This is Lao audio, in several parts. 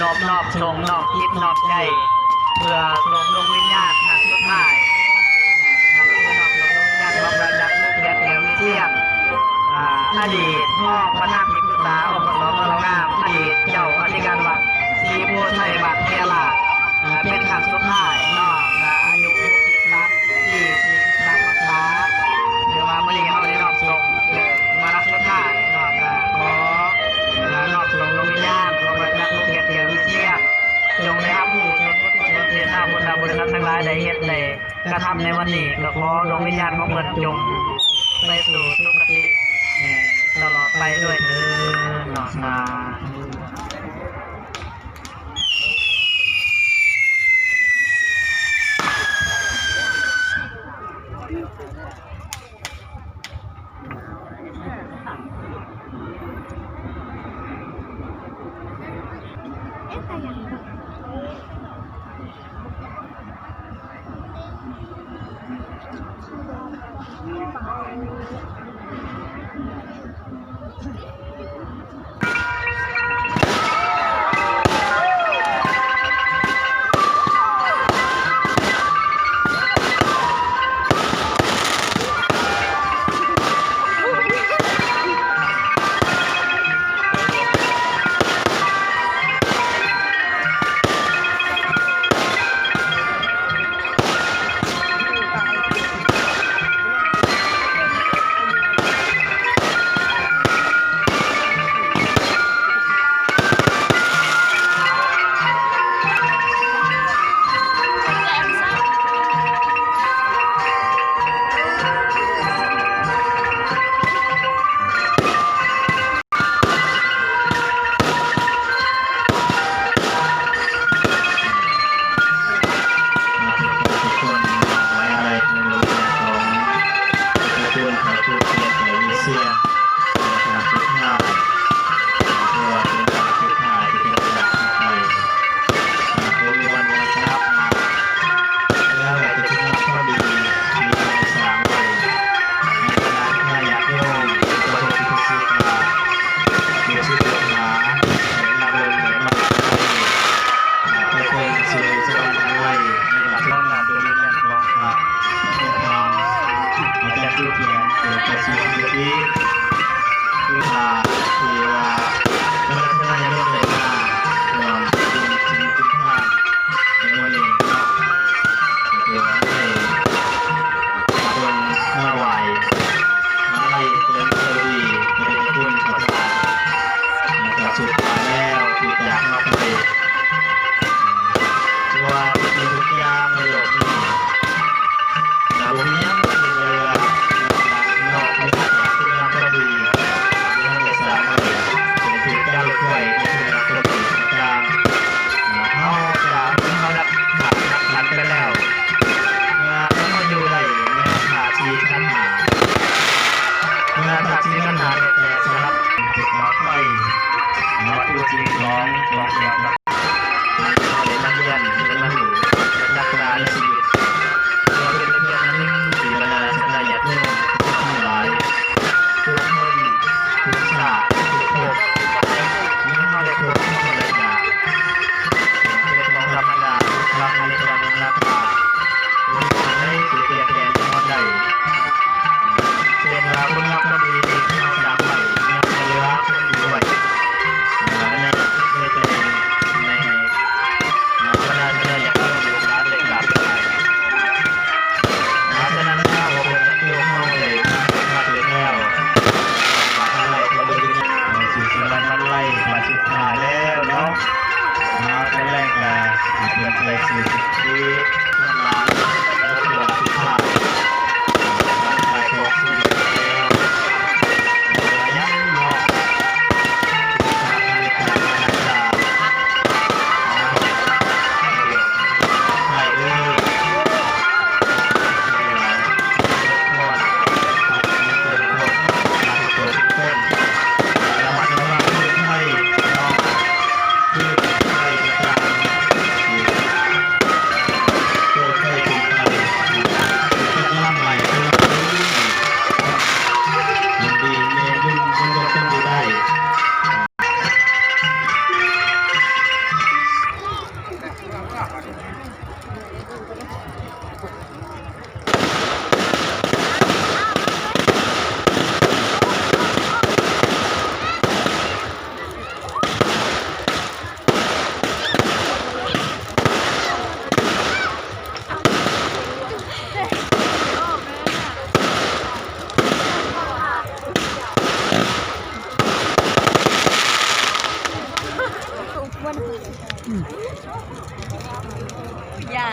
ນອບນ້ອມສົ່ງນ້ອມຈິດນ້ອມໃຈ ເພື່ອສົ່ງດວງວິນຍານຄັ້ງສຸດທ້າຍ ເພື່ອນອບສົ່ງດວງວິນຍານຂອງພະຈັກ ວົງເພັດ ແກ້ວວິຊຽນ ອາ ອະດີດຮອງປະທານທີ່ປຶກສາ ອບສ ເມືອງລາວງາມ, ອະດີດເຈົ້າອະທິການວັດ ສີໂພໄຊ ບ້ານແຄລາດ ເປັນຄັ້ງສຸດທ້າຍເນາະ ອາຍຸຫົກສິບສາມປີ ສີ່ສິບສາມພັນສາ ຖືວ່າມື້ນີ້ເຮົາໄດ້ນອບສົບມາລັກສຸດທ້າຍເນາະ ກໍຂໍນອບສົບດວງວິນຍານຂອງພະຈັກ ວົງເພັດ ແກ້ວວິຊຽນ ຈົ່ງໄດ້ຮັບຮູ້ສ່ວນບຸນກຸສົນທີ່ຊາວພຸດທະບໍລິສັດທັງຫຼາຍໄດ້ເຮັດໄດ້ກະທຳໃນວັນນີ້ ກໍຂໍດວງວິນຍານຂອງເພິ່ນຈົ່ງໄປສູ່ສຸຄະຕິຕະຫຼອດໄປດ້ວຍເທີ້ນເນາະ ສາທຸ. ເຮັດຫຍັງ?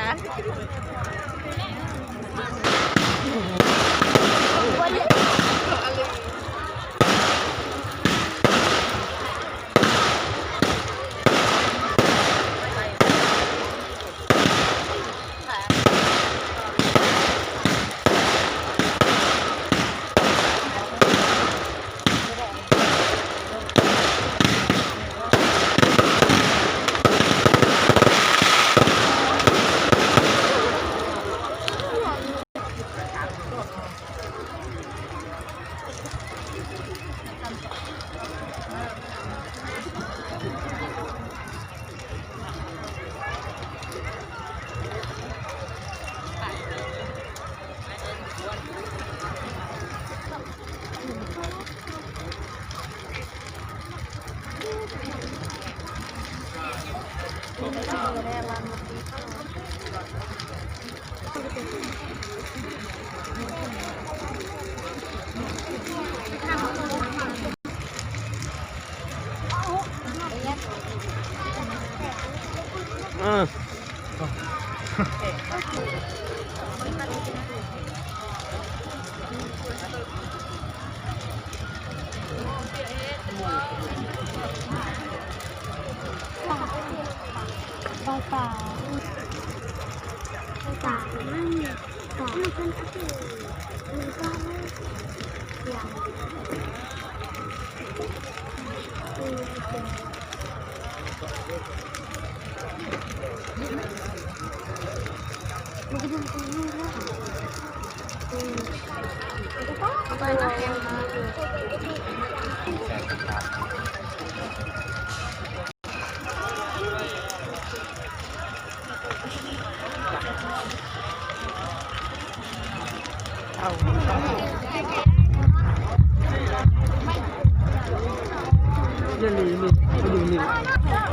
ເອີ. ຢ່າລືມນີ້ ໄປດູນີ້.